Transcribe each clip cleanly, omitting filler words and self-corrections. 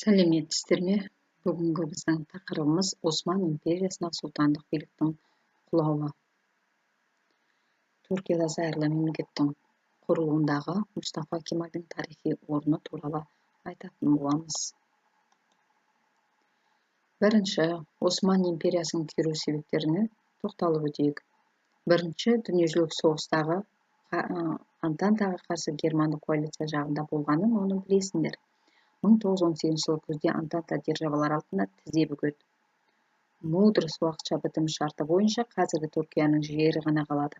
Сәлеметсіздер ме? Бүгінгі біздің тақырыбымыз Осман империясындағы сұлтандық биліктің құлауы. Түркияда зайырлы мемлекеттің құрылуындағы Мұстафа Кемальдің тарихи орны туралы айтатын боламыз. Бірінші, Осман империясының күйреу себептеріне тоқталып өтейік. Бірінші дүниежүзілік соғыстағы Антантаға қарсы германдық коалиция жағында болғанын оны білесіңдер. 1918 жылы күзде Антанта державалар алдында тізе бүгеді. Мудрос уақытша бітім шарты бойынша қазіргі Түркияның жері ғана қалады.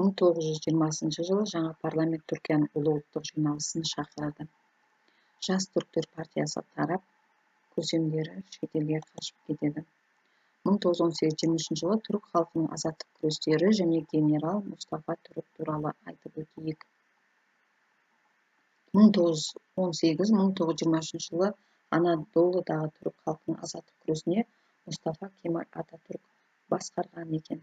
1920 жылы жаңа парламент Түркияның ұлы ұлттық жиналысын шақырады. Жас түріктер партиясы тарап, көсемдері шетелге қашып кетеді. 1918-23 жылы түрік халқының азаттық күрестері және генерал Мұстафа Түрік туралы айтып өтейік. 1918-1923 жылы Анадолыдағы түрік халқының азаттық күресіне Мұстафа Кемаль Ататүрік басқарған екен.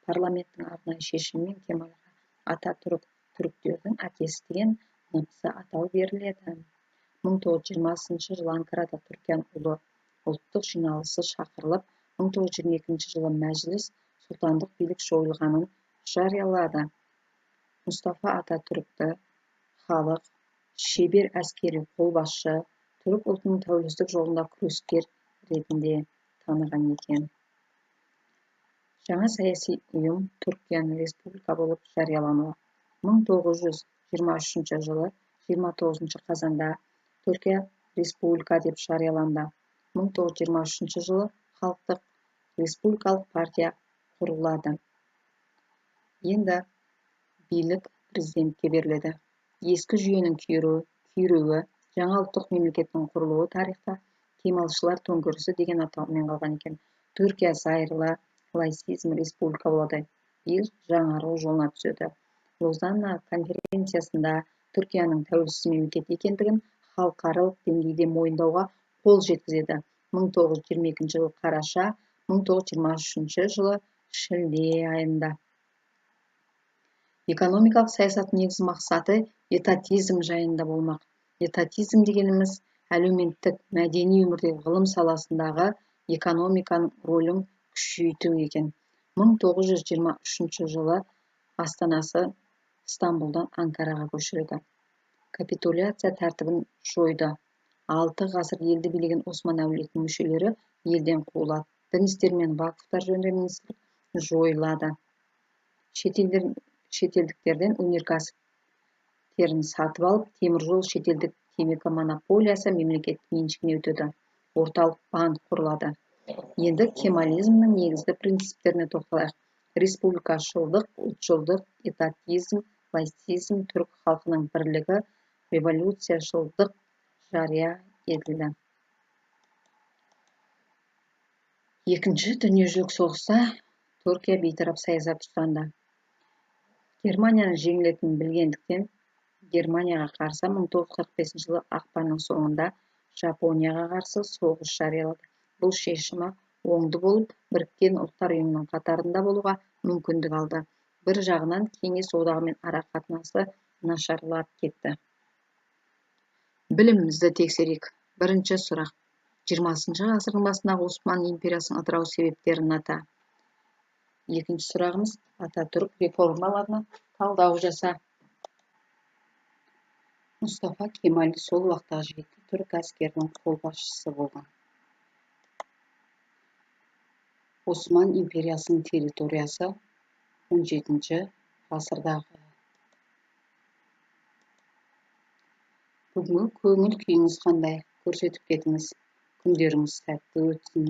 Парламенттің арнайы шешімімен Кемальға Ататүрік, түріктердің әкесі деген нықсы атау беріледі. 1920 жылы Анкарада Түркияның ұлы ұлттық жиналысы шақырылып, 1922 жылы Мәжіліс сұлтандық билік жойылғанын жариялады. Мұстафа Ататүрікті халық шебер әскери қолбасшы, түрік ұлтының тәуелсіздік жолында күрескер ретінде таныған екен. Жаңа саяси ұйым Түркияның республика болып жариялануы. 1923 жылы 29 қазанда Түркия республика деп жарияланды. 1923 жылы Халықтық республикалық партия құрылады. Енді билік президентке беріледі. Ескі жүйенің күйреуі, жаңа ұлттық мемлекеттің құрылуы тарихта Кемалшылар төңкерісі деген атаумен қалған екен. Түркия зайырлы лаицизм республика болады. Ел жаңару жолына түседі. Лозанна конференциясында Түркияның тәуелсіз мемлекет екендігін халықаралық деңгейде мойындауға қол жеткізеді. 1922 жылы қараша, 1923 жылы шілде айында. Экономикалық саясаттың негізгі мақсаты этатизм жайында болмақ. Этатизм дегеніміз әлеуметтік, мәдени өмірдегі ғылым саласындағы экономиканың рөлін күшейту екен. 1923 жылы астанасы Стамбулдан Анкараға көшіреді. Капитуляция тәртібін жойды. 6 ғасыр елді билеген Осман әулетінің мүшелері елден қуылады. Дін істері мен вакыфтар жөніндегі министрлік жойылады. Шетелдіктерден өнеркәсіптерін сатып алып, теміржол шетелдік темекі монополиясы мемлекет меншігіне өтеді. Орталық банк құрылады. Енді кемализмнің негізгі принциптеріне тоқталайық. Республикашылдық, ұлтшылдық, этатизм, лаицизм, түрік халқының бірлігі, революцияшылдық жария етілді. Екінші дүниежүзілік соғыста Түркия бейтарап саясат ұстанды. Германияның жеңілетінін білгендіктен Германияға қарсы 1945 жылы ақпанның соңында Жапонияға қарсы соғыс жариялады. Бұл шешімі оңды болып, Біріккен Ұлттар Ұйымының қатарында болуға мүмкіндік алды. Бір жағынан Кеңес одағымен ара қатынасы нашарлап кетті. Білімімізді тексерейік. Бірінші сұрақ. 20 ғасырдың басындағы Осман империясының ыдырау себептерін ата. Екінші сұрағымыз, Ататүрік реформаларына талдау жаса. Мұстафа Кемаль сол уақыттағы жеті түрік әскерінің қолбасшысы болған. Осман империясының территориясы 17 ғасырдағы. Бүгінгі көңіл күйіңіз қандай? Көрсетіп кетіңіз. Күндеріңіз сәтті өтсін.